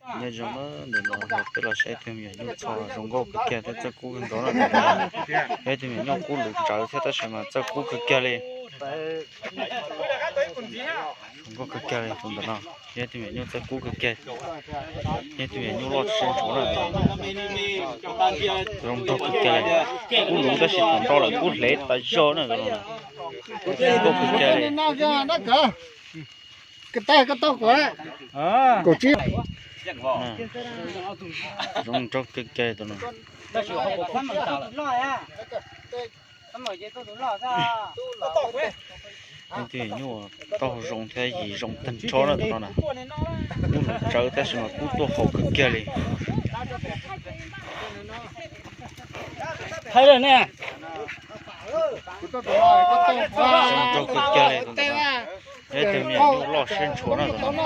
Nyob zoo na, ntawm no yog peb los saib ib tug me nyuam nyuj txho zoo nkauj kawg kiag thiab txawj kub kawg nkaus na. Yog ib tug me nyuam nyuj kub luv tsawv thiab tab sis mas txawj kub kawg kiag li. Zoo nkauj kawg kiag li tus ntawm no. Yog ib tug me nyuam nyuj txawj kub kawg kiag. Yog ib tug me nyuam nyuj loj siab ntshua na. Zoo nraug kawg kiag li. Kub luv tab sis thaum nrau lawm kub hlev tas zog na. Zoo nkauj kawg kiag li. Zoo nraug kawg kiag tus no. Ib tug nyuj taub hau zoo thiab yim zoo tag nrho na tus no na. Kub luv tsawv tab sis mas kub tuaj haus kawg kiag li. Zoo nraug kawg kiag li tus ntawm no. Yog ib tug me nyuam nyuj loj siab ntshua na tus no.